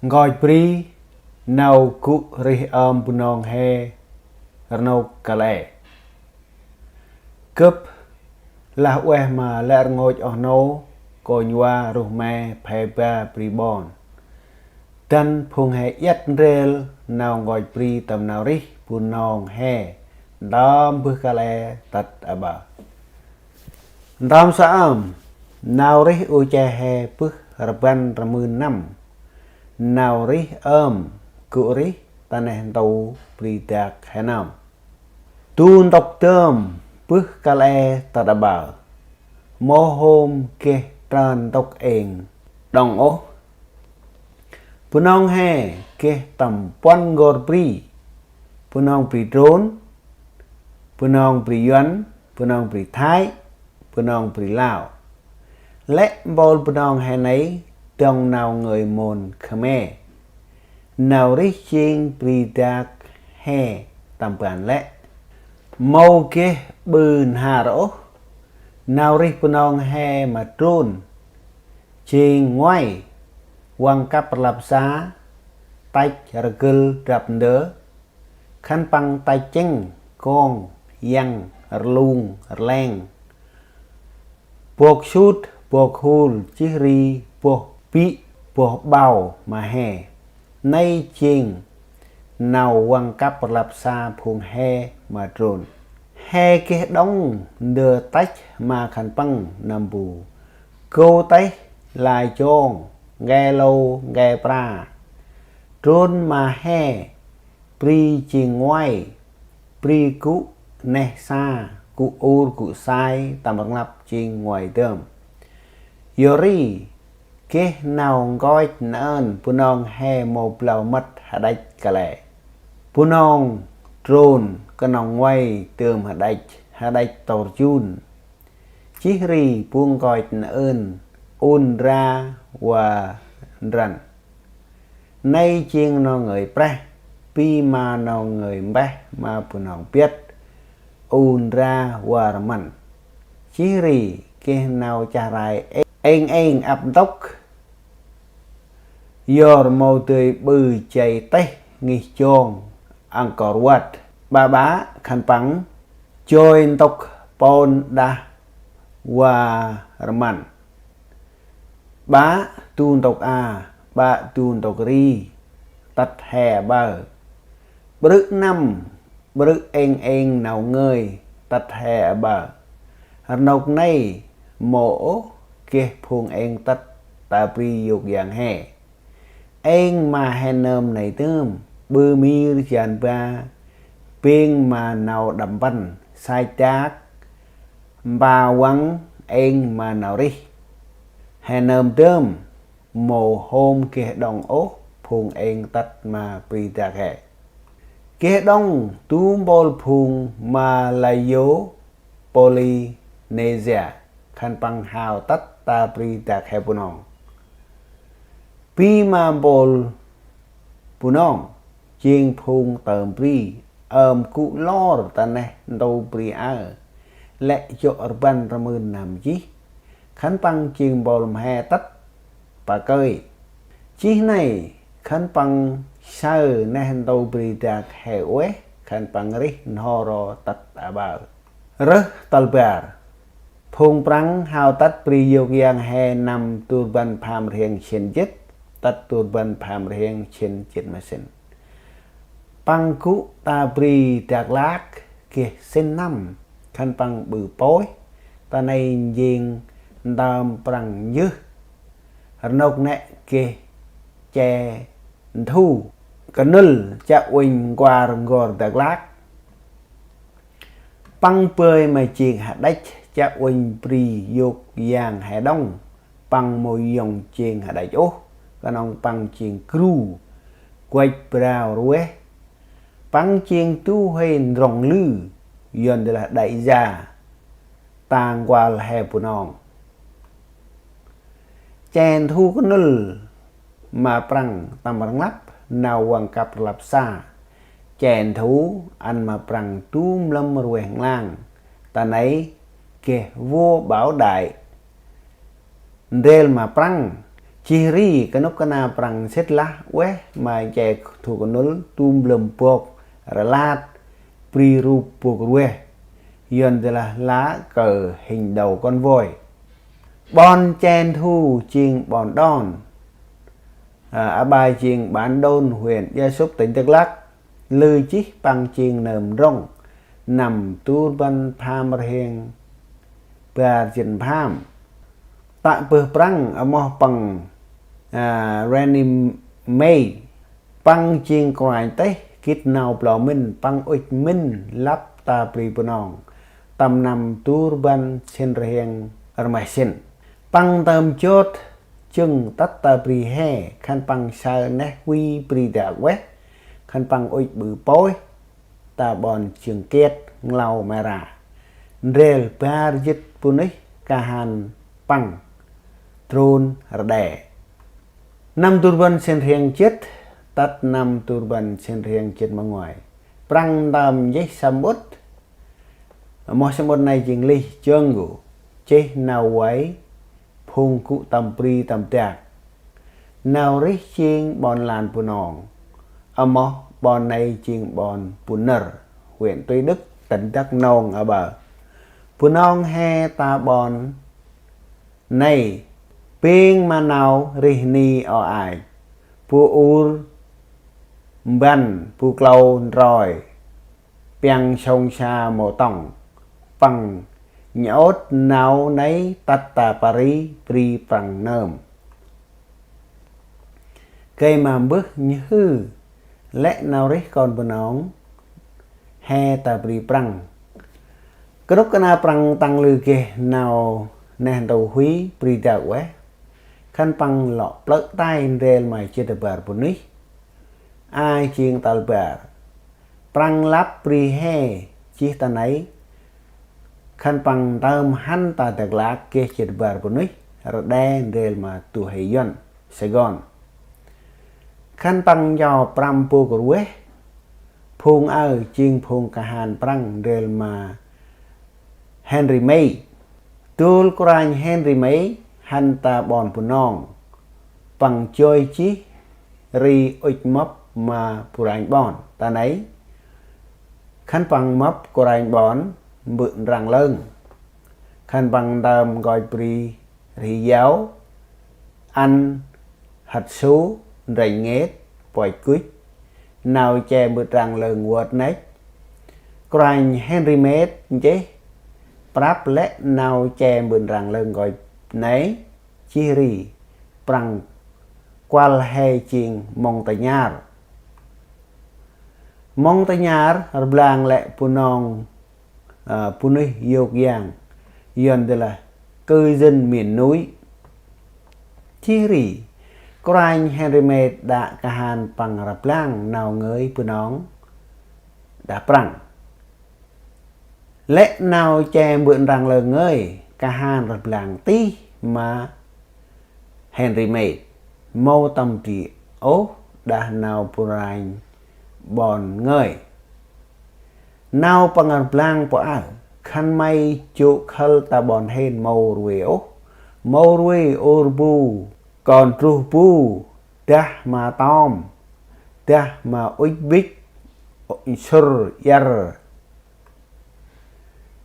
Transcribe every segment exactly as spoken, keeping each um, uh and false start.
Nkoch bri nau gŭ rih ơm Bunong he rnôk kăl e. Gâp lah ueh ma lĕ rngôch oh nô, kônh va, ruh me, phe ba, bri ƀon, dăn phung he iăt ndrel nau nkoch bri tâm nau rih Bunong he ntơm bơh kăl e tât aƀaơ. Ntơm saơm, nau rih u che he bơh rbăn rmưn năm, nau rih ơm gŭ rih ta neh ntu bri dak he nơm. Du ntŭk dơm bơh kăl e tât aƀaơ, mâu hôm geh trơn ntŭk êng đŏng ôh. Bunong he geh tâm puăn n'gor bri: Bunong bri Drôn, Bunong bri Yuăn, Bunong bri Thái, Bunong bri Lao. Lĕ mpôl Bunong he nây dŏng nau ngơi môn Khmer. Nau rih jêng bri dak he tâm ban lĕ. Mâu geh ƀư nhar ôh, nau rih Bunong he ma Drôn jêng ngoai, văng kăp rlăp sa, tăch rgâl drăp ndơ, khân păng tăch chĕng, kong, yăng, rlung, rleng, bok sut, bok hul, jêh ri boh bĭ, boh ƀao ma he. Nây jêng nau văng kăp rlăp sa phung he ma Drôn. He geh đŏng ndơ tăch ma khân păng nâm bu: Gô Têh, Lai Jong, Nge Lô, Nge Pra. Drôn ma he bri jêng ngoai, bri gŭ neh sa, gŭ ur gŭ sai tâm rnglăp jêng ngoai dơm. Yor ri geh nau nkoch nơm Bunong he mâu blau mât hađăch kăl e. Bunong Drôn knŏng ngoai dơm hađăch, hađăch tôr jun. Jêh ri bu nkoch nơm Un Ndra va Ndrăn. Nây jêng nau ngơi preh, bi ma nau ngơi mbeh ma Bunong biăt: U Ndra va Rmăn. Jêh ri geh nau chah rai êng êng ăp ntŭk, yor mâu dơi ƀư jay têh ngih jong Angkor Wat. Ƀa ƀă khân păng joi ntŭk pôn đah va Rmăn. Ƀă du ntŭk a, ƀă du ntŭk ri tât he aƀaơ. Ƀrư̆ năm, ƀrư̆ êng êng nau ngơi tât he aƀaơ. Rnôk nây mâu ôh geh phung êng tât ta bri yôk yang he. Êng ma he nơm nây dơm ƀư mir jan ba, bêng ma nau đăp mpăn, sach dak, mpa văng êng ma nau rih. He nơm dơm mâu hôm geh đŏng ôh phung êng tât ma bri dak he. Geh đŏng du mpôl phung Malayo Polynesia, khân păng hao tât ta bri dak he Bunong. Bi ma mpôl Bunong jêng phung tơm bri ơm gŭ lor ta neh ntu bri aơ, lĕ jŏ rbăn rmưn năm jêh, khân păng jêng mpôl mhe tât pakơi. Jêh nây khân păng saơ neh ntu bri dak he ueh, khân păng rih n'ho ro tât aƀaơ. Rơh tal bar, phung Prăng hao tât bri yôk yang he năm du rbăn pham rhiêng sĭn jât tât du rbăn pham rhiêng sĭn jât ma sĭn. Păng gŭ ta bri Dak Lak geh sĭn năm, khân păng ƀư pôih. Ta nây njêng ntơm Prăng njưh. Rnôk nĕ geh Che Nthu, knŭl chă uănh nkuar n'gor Dak Lak. Păng bơi ma jêng hađăch chă uănh bri yôk yang he đŏng. Păng mâu yŏng jêng hađăch ôh, knŏng păng jêng gru, guăch brao rueh. Păng jêng du huê ndrŏng lư, Yuăn dê lah đại gia ta nkual he Bunong. Che Nthu knŭl ma Prăng tâm rnglăp nau văng kăp rlăp sa. Che Nthu ăn ma Prăng du mlâm rueh nglang. Ta nây geh vua Bảo Đại ndrel ma Prăng, Jêh ri kơnuk kơna Prăng sĭt lah ueh ma che Thu Kơnŭl tum lơm bok rlăt bri rup bok rueh. Yuăn dơlah lah kơ hình đầu con voi. Ƀon Chen Thu jêng ƀon Đôn, a, aƀaơ jêng Bản Đôn, huyện Ea Súp, tỉnh Đắk Lắk. Lư jêh păng jêng nơm ndrŏng năm du rbăn pham rhiăng bar jê̆t pham. Tă bơh Prăng amoh păng, a, René May. Păng jêng kôranh têh gĭt nau blao mĭn, păng ŭch mĭn lăp ta bri Bunong tâm năm du rbăn sĭn rhiăng rmeh sĭn. Păng ntơm jot jâng tât ta bri he, khân păng saơ neh huy bri dak ueh, khân păng ŭch ƀư pôih ta ƀon Jâng Kiet, Nglau, Mara. Ndrel bar jê̆t bunuyh kahan păng trôn rđe. Năm du rbăn sĭn rhiăng jê̆t tât năm du rbăn sĭn rhiăng jê̆t ma nguay, Prăng ntơm nchih samƀŭt. Moh samƀŭt nây jêng lih jâng gŭ, jêh nau vay phung gŭ tâm bri tâm dak. Nau rêh jêng ƀon lan Bunong. Amoh ƀon nây jêng ƀon Bu Nơr, huyện Tuy Đức, tỉnh Đắk Nông aƀaơ. Bunong he ta ƀon nây, pêng ma nau rêh ni o ach, bu ur mbăn, bu klâu ntroi, piăng sông sa mâu tông. Păng nhŭp nau nây tât ta Paris bri Prăng nơm. Gay ma mbơh nhhư lĕ nau rêh kon Bunong he ta bri Prăng. Kơnuk kơna Prăng tăng lư geh nau neh ntu huy bri dak ueh, khân păng lŏ plơ̆ tay ndrel ma jê̆t bar bunuyh. Ai jêng tal bar. Prăng lăp bri he jêh ta nây, khân păng ntơm hăn ta Dak Lak geh jê̆t bar bunuyh rđe ndrel ma du huê Yuăn, Sài Gòn. Khân păng ncho prăm bôk rueh, phung aơ jêng phung kahan Prăng ndrel ma Henry May. Dôl kôranh Henry May hăn ta ƀon Bunong, păng joi jêh ri ŭch mâp ma bu ranh ƀon. Ta nây, khân păng mâp kôranh ƀon Mbơ̆ Ndrăng Lơng. Khân păng ntơm nkoch bri Ri Yao, ăn hăt su, ndrănh ngêt, poch kuch, nau che Mbơ̆ Ndrăng Lơng vơt nĕch. Kôranh Henry May nchih prăp lĕ nau che Mbơ̆ Ndrăng Lơng nkoch nây, jêh ri Prăng kuăl he jêng Montagnard. Montagnard rblang lĕ Bunong, a, bunuyh yôk yang, Yuăn dơlah cư dân miền núi. Jêh ri kôranh Henry May đă kahan păng rblang nau ngơi Bunong đah Prăng. Lĕ nau che Mbơ̆ Ndrăng Lơng ngơi, kahan rblang tih ma Henry May, mâu tâm di ôh đah nau bu ranh ƀon ngơi. Nau păng rblang pô aơ: Khân may jŏ khâl ta ƀon hên mâu rvê ôh, mâu rvê ur bu, kon druh bu, dah ma tom, dah ma ŭch bĭch, nsŭr iăr,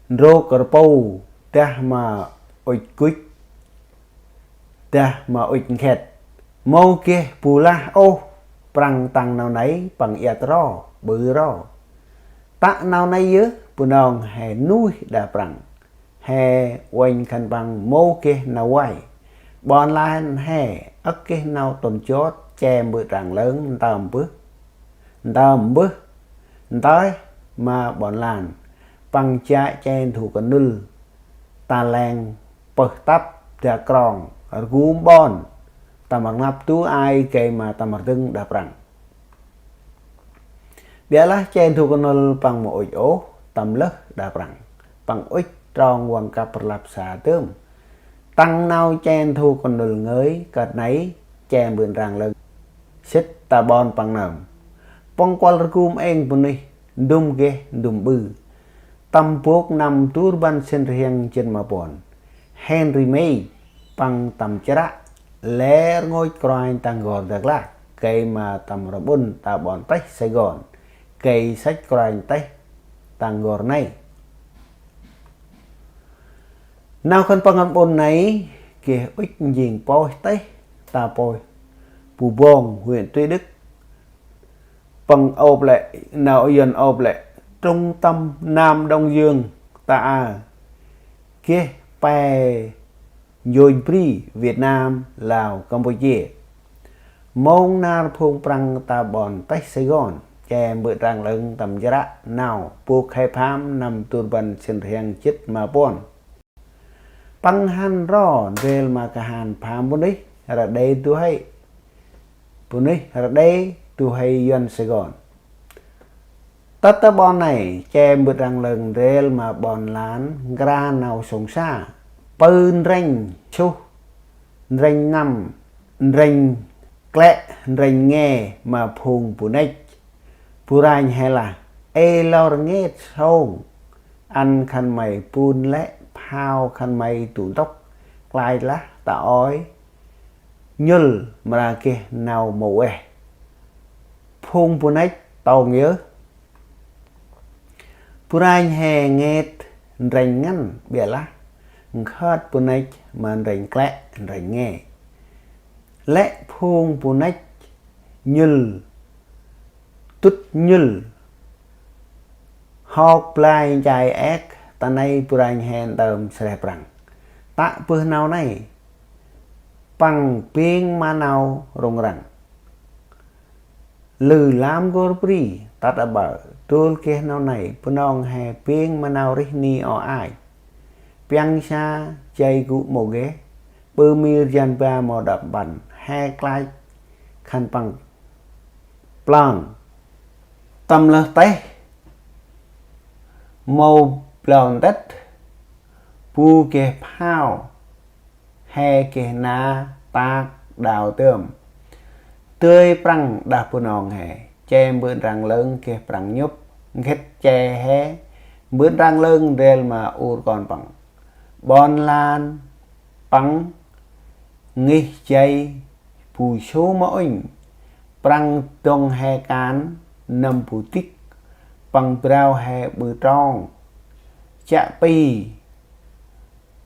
ndrôk rpu, dah ma ŭch kuch, dah ma ŭch nkhĕt. Mâu geh bu lah ôh, Prăng tăng nau nây păng iăt ro, ƀư ro. Tă nau nây yơh Bunong he nuih đah Prăng. He uănh khân păng mâu geh nau vay. Ƀon lan he âk geh nau tŭn jot che Mbơ̆ Ndrăng Lơng ntơm bơh. Ntơm bơh, ntơm ma ƀon lan, păng jă che Thu Kơnŭl ta leng pơh tăp dak krong, rgum ƀon, tâm rnglăp du ai gay ma tâm rdâng đah Prăng. Ƀiălah che Thu Kơnŭl păng mâu ŭch ôh tâm lơh đah Prăng. Păng ŭch trong văng kăp rlăp sa dơm. Tăng nau che Thu Kơnŭl ngơi kơt nây che Mbơ̆ Ndrăng Lơng sĭt ta ƀon păng nơm. Păng kuăl rgum êng bunuyh ndŭm geh ndŭm ƀư. Tâm bôk năm du rbăn sĭn rhiăng jê̆t ma puăn, Henry May păng tâm chră Lĕ rngôch kôranh Tang Gor Dak Lak, gay ma tâm rƀŭn ta ƀon têh Sài Gòn, gay săch kôranh têh Tang Gor nây. Nau khân păng rƀŭn nây, geh ŭch njêng pôih têh, ta pôih Bu Bông, huyện Tuy Đức. Păng ôp lĕ, nau Yuăn ôp lĕ Trung tâm Nam Đông Dương ta aơ. Geh pe njônh bri Việt Nam, Lào, Campuchia. Mông nar phung Prăng ta ƀon têh Sài Gòn, che mbơ̆ trang lơng tâm jră nau, bu khay pham năm du rbăn sĭn rhiăng jât ma puăn. Păng hăn ro ndrel ma kahan pham bunuyh Rđê du huê. Bunuyh Rđê du huê Yuăn Sài Gòn. Tât ta ƀon nây, che mbơ̆ trang lơng ndrel ma ƀon lan nkra nau sông sa. Pư ndrănh suh, ndrănh năm, ndrănh klĕ, ndrănh nge ma phung bu năch. Bu ranh he lah: Ê lor ngêt sông, ăn khân may bun lĕ phao khân may du ntŭk, klach lah ta ôi nhŭl mra geh nau mâu ueh. Phung bu năch tông yơh. Bu ranh he ngêt ndrănh ngăn, ƀiălah nkhơt bu năch ma ndrănh klĕ, ndrănh nge. Lĕ phung bu năch nhŭl, dŭt nhŭl, hŏk blai nchai êk, ta nây bu ranh he ntơm sreh Prăng. Tă bơh nau nây, păng bêng ma nau rŭng răng. Lư lam gor bri, tât aƀaơ, dôl geh nau nây, Bunong he bêng ma nau rêh ni o ach. Piăng sa jay gŭ mâu geh, ƀư mir jan ba mâu đăp mpăn, he klach khân păng plơng. Tâm lơh têh mâu blao ntĭt, bu geh phao, he geh na, tak, đao tơm. Dơi Prăng đah Bunong he, che mbơ̆ ndrăng lơng geh Prăng nhŭp, nkhĭt che he, mbơ̆ ndrăng lơng ndrel ma ur kon păng. Ƀon lan păng ngih jay bu sô ma ŭnh, Prăng dŏng he kan, nâm bu dĭk, păng brao he ƀư trong. Chă pi,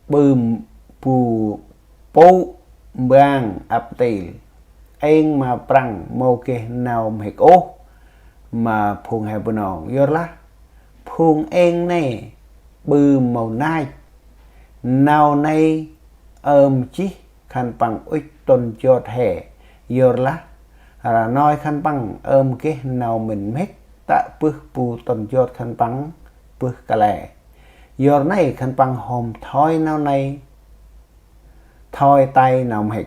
ƀư bu pŭ mbang ăp ntil. Êng ma Prăng mâu geh nau mhĭk ôh ma phung he Bunong. Yorlah phung êng nê ƀư mâu nach. Nau nây ơm jêh khân păng ŭch tŭn jot he. Yorlah rnoi khân păng ơm geh nau mĭn mhĭk, tă bơh bu tŭn jot khân păng bơh kăl e. Yor nây khân păng hôm thoi nau nây, thoi tay nau mhĭk.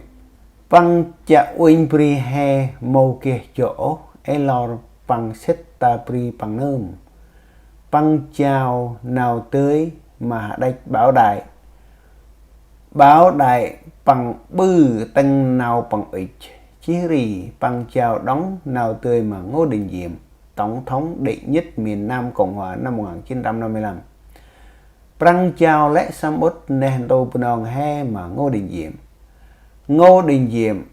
Păng chiă uănh bri he mâu geh jŏ ôh, ê lor păng sĭt ta bri păng nơm. Păng jao nau dơi ma hđăch Bảo Đại. Bảo Đại păng ƀư tĭng nau păng ŭch. Jêh ri păng jao đŏng nau dơi ma Ngô Đình Diệm, Tổng thống đệ nhất miền Nam Cộng Hòa năm một ngàn chín trăm năm mươi lăm. Prăng jao lĕ samƀŭt neh ntu Bunong he ma Ngô Đình Diệm. Ngô Đình Diệm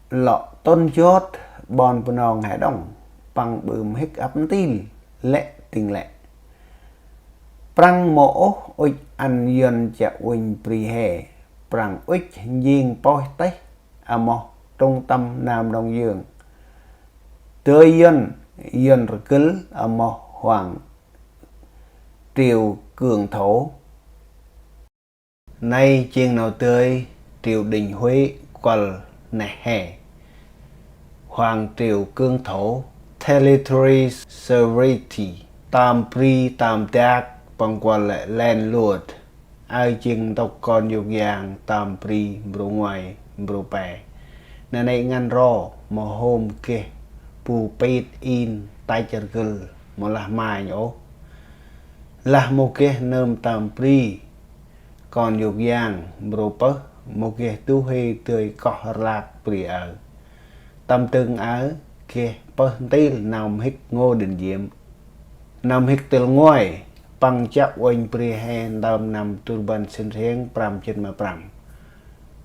lŏ tŭn jot ƀon Bunong he đŏng, păng ƀư mhĭk ăp ntil lĕ dâng lĕ. Prăng mâu ôh ŭch ăn Yuăn chiă uănh bri he, Prăng ŭch njêng pôih têh amoh Trung Tâm Nam Đông Dương. Dơi Yuăn, Yuăn rgâl amoh Hoàng Triều Cương Thổ. Nây jêng nau dơi triều đình Huế kuăl neh he. Hoàng Triều Cương Thổ, Territory Sovereignty, tơm bri tơm dak, păng kuăl lĕ landlord. Aơ jêng ntŭk kon yôk yang tơm bri mbrô nguay mbrô pe. Nanê̆ ngăn ro mâu hôm geh bu pit in tăch rgâl mâu lah manh ôh. Lah mâu geh nơm tơm bri kon yôk yang mbrô pơh, mâu geh du huê dơi koh rlak bri aơ. Tâm dâng aơ geh pơh ntil nau mhĭk Ngô Đình Diệm. Nau mhĭk tĭl nguay, păng chiă uănh bri he ntơm năm du rbăn sĭn rhiăng prăm jât ma prăm.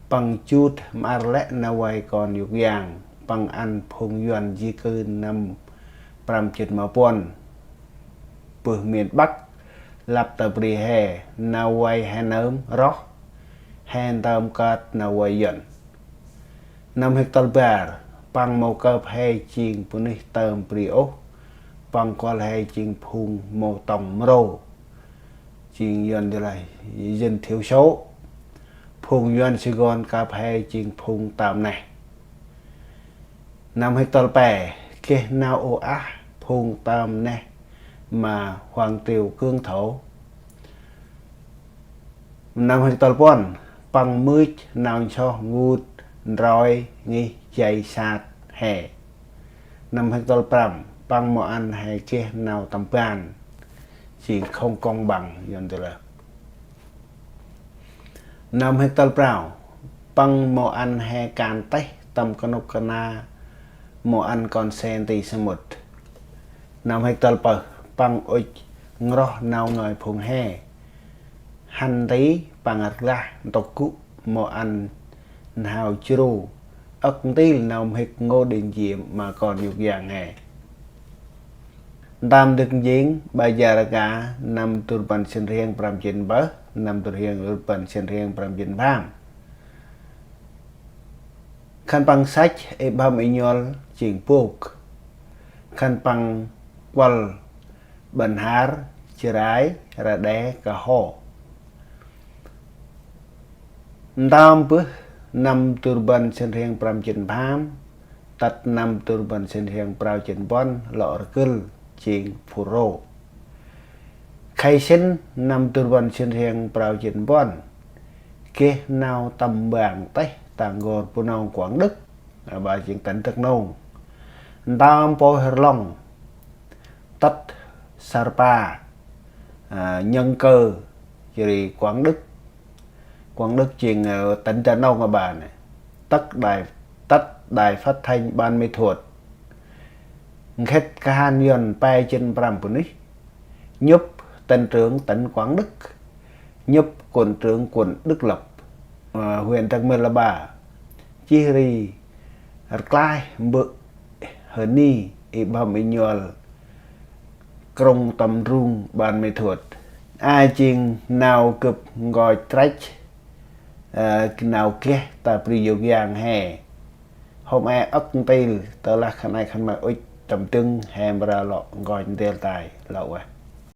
Păng jut mƀăr lĕ nau vay kon yôk yang, păng ăn phung Yuăn di cư năm prăm jât ma puăn bơh miền Bắc lăp ta bri he. Nau vay he nơm roh, he ntơm kơt nau vay Yuăn. Năm hêk tal bar, păng mâu kơp he jêng bunuyh tơm bri ôh, păng kuăl he jêng phung mâu tŏng mrô, jêng Yuăn dê lah dân thiểu số. Phung Yuăn Sài Gòn kơp he jêng phung tơm neh. Năm hêk tal pe, geh nau ôh ah phung tơm neh ma Hoàng Triều Cương Thổ. Năm hêk tal puăn, păng mưch nau nsoh ngut ntroi ngih jay sat he. Năm hêk tal prăm, păng mâu ăn he geh nau tâm ban, jêng không công bằng, Yuăn dê lah. Năm hêk tal prao, păng mâu ăn he kan têh tâm kanôk kana, mâu ăn kon se nti samƀŭt. Năm hêk tal pơh, păng ŭch ngroh nau ngơi phung he. Hăn nti păng rklaih ntŭk gŭ mâu ăn n'hao jrô, âk ntil nau mhĭk Ngô Đình Diệm ma kon yôk yang he. Ntơm dâk njêng Bajaraka năm du rbăn sĭn rhiăng prăm jât pơh, năm du rbăn sĭn rhiăng prăm jât pham. Khân păng săch i bham i nhuăl jêng bôk. Khân păng kuăl Bahnar, Jarai, Rađê, Kaho. Ntơm bơh năm du rbăn sĭn rhiăng prăm jât pham tât năm du rbăn sĭn rhiăng prao jât puăn lŏ rgâl jêng Fulro. Khay sĭn năm du rbăn sĭn rhiăng prao jât puăn, geh nau tâm ban têh ta n'gor Bunong Quảng Đức, aƀaơ jêng tỉnh Đắk Nông. Ntơm pôyh rlong tât Sarpa, a, Nhân Cơ, jêh ri Quảng Đức. Quảng Đức jêng, ơ, tỉnh Đắk Nông aƀaơ nê. Tât đài, tât đài phát thanh Ban Mê Thuột. Nkhĭt kahan Yuăn pe jât prăm bunuyh. Nhŭp tỉnh trưởng tỉnh Quảng Đức. Nhŭp quận trưởng quận Đức Lập, ơ, huyện Dak Mil aƀaơ. Jêh ri rklaih Mbơ̆ Hơ Ni, i bham i nhuăl krŭng tâm ndrung Ban Mê Thuột. A jêng nau gâp nkoch trăch, ơ, nau geh ta bri yôk yang he. Hôm e âk ntil, tơ lah khân ay khân may ŭch tâm dâng he mra lŏ nkoch ntil tay, lŏ ueh.